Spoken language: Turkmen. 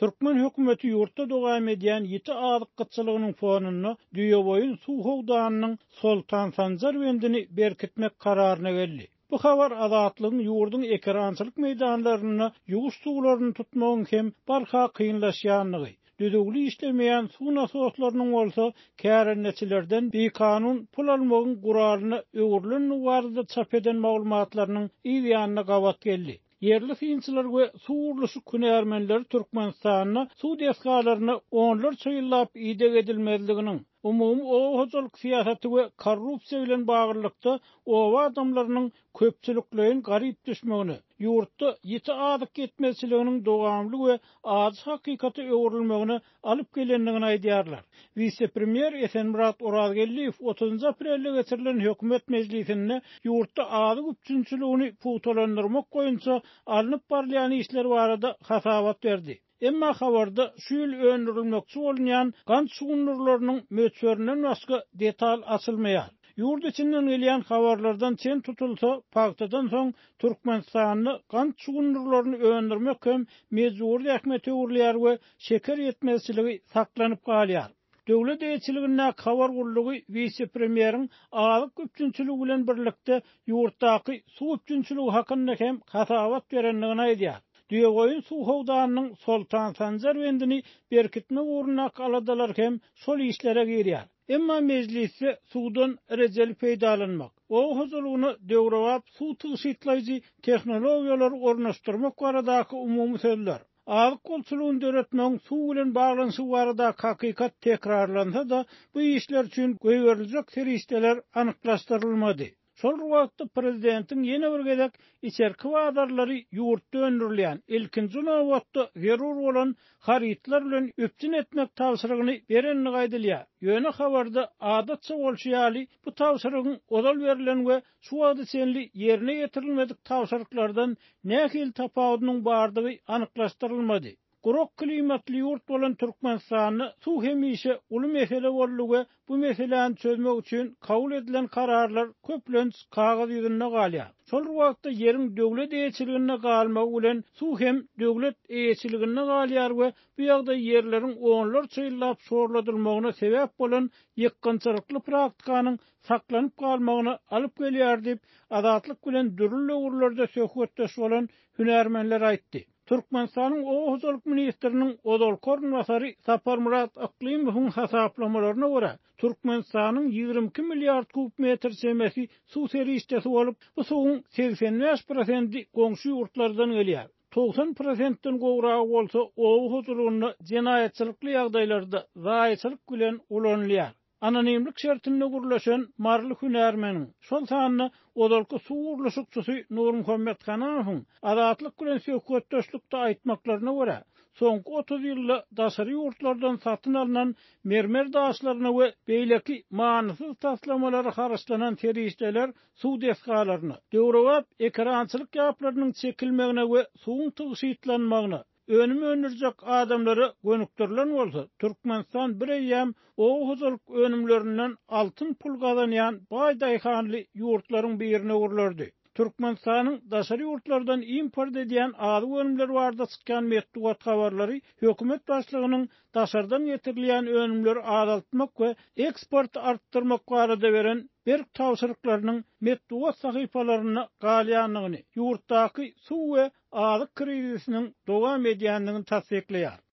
Türkmen hökümeti ýurtda dowam edýän ýiti azyk gytçylygynyň fonunda Düýeboýun suw howdanynyň Soltan Sanjar bendini berkitmek kararyna geldi. Bu habar Azatlygyň ýurduň ekerançylyk meýdanlarynda ýuwuş suwlaryny tutmagyň hem barha kynlaşýandygy, düzüwli işlemeýän suw nasoslarynyň bolsa kärendeçilerden bikanun pul almagyň guralyna öwrülendigi barada çap eden maglumatlarynyň yz ýanyna gabat geldi. Ýerli synçylar we suw gurluşyk hünärmenleri Türkmenistanda suw desgalaryna onlarça ýyllap ideg edilmezliginiň, umumy oba hojalyk syýasaty we korrupsiýa bilen baglylykda oba adamlarynyň köpçülikleýin garyp düşmegine, ýurtda ýiti azyk ýetmezçiliginiň dowamly we ajy hakykata öwrülmegine alyp gelendigini aýdýarlar. Wise-premýer Esenmyrat Orazgeldiýew otuzynjy aprelde geçirilen hökümet mejlisinde ýurtda azyk üpjünçiligini pugtalandyrmak boýunça alnyp barylýan işler barada hasabat berdi. Emma habarda şu ýyl öndürilmekçi bolunýan gant şugundyrlarynyň möçberinden başga detal açylmaýar. Ýurt içinden gelýän habarlardan çen tutulsa, pagtadan soň Türkmenistanda gant şugundyrlaryny öndürmek hem mejbury zähmete öwrülýär we şeker ýetmezçiligi saklanyp galýar. Döwlet eýeçiligindäki habar gullugy wise-premýeriň azyk üpjünçiligi bilen birlikde ýurtdaky suw üpjünçiligi hakynda hem hasabat berendigini aýdýar. Düýeboýun suw howdanynyň Soltan Sanjar bendini berkitmek ugrundaky aladalar hem şol işlere girýär. Emma mejlisde suwdan rejeli peýdalanmak, oba hojalygyna döwrebap suw tygşytlaýjy tehnologiýalary ornaşdyrmak baradaky umumy sözler, azyk bolçulygyny döretmegiň suw bilen baglanyşygy baradaky hakykat tekrarlansa-da, bu işler üçin goýberiljek serişdeler anyklaşdyrylmady. Şol bir wagtda, prezidentiň ýene bir gezek içerki bazarlary ýurtda öndürilýän, ilkinji nobatda zerur bolan harytlar bilen üpjün etmek tabşyrygyny berendigi aýdylýar. Ýöne habarda, adatça bolşy ýaly, bu tabşyrygyň ozal berlen we şu wagta çenli ýerine ýetirilmedik tabşyryklardan nähili tapawudynyň bardygy anyklaşdyrylmady. Gurak klimatly ýurt bolan Türkmenistanda suw hemişe uly mesele boldy we bu meseläni çözmek üçin kabul edilen kararlar köplenç kagyz ýüzünde galýar. Şol bir wagtda ýeriň döwlet eýeçiliginde galmagy bilen suw hem döwlet eýeçiliginde galýar we bu ýagdaý ýerleriň onlarça ýyllap şorladylmagyna sebäp bolan ýykgynçylykly praktikanyň saklanyp galmagyna alyp gelýär diýip, Azatlyk bilen dürli döwürlerde söhbetdeş bolan hünärmenler aýtdy. Türkmenistanyň Oba hojalyk ministriniň ozalky orunbasary Saparmyrat Yklymowyň hasaplamalaryna görä, Türkmenistanyň 22 milliard kub metr çemesi suw serişdesi bolup, bu suwuň 85 prosendi goňşy ýurtlardan gelýär. 90 prosentden gowragy bolsa oba hojalygynda jenaýatçylykly ýagdaýlarda zaýaçylyk bilen ulanylýar. Anonimlik şertinde gürleşen maryly hünärmeniň, şol sanda ozalky suw gurluşykçysy Nurmuhammet Hanamowyň Azatlyk bilen söhbetdeşlikde aýtmaklaryna görä, soňky 30 ýylda daşary ýurtlardan satyn alnan mermer daşlaryna we beýleki manysyz taslamalara harçlanan serişdeler suw desgalaryna, döwrebap ekerançylyk ýaplarynyň çekilmegine we suwuň tygşytlanmagyna, Önüm öndürjek adamlara gönükdirilen bolsa, Türkmenistan bireýýäm oba hojalyk önümlerinden altyn pul gazanýan baý daýhanly ýurtlaryň birine öwrülerdi. Türkmenistanyň daşary ýurtlardan import edýän azyk önümleri barada çykýan metbugat habarlary hökümet başlygynyň daşardan getirilýän önümleri azaltmak we eksporty artdyrmak barada beren berk tabşyryklarynyň metbugat sahypalarynda galýandygyny, ýurtdaky suw we azyk krizisiniň dowam edýändigini tassyklaýar.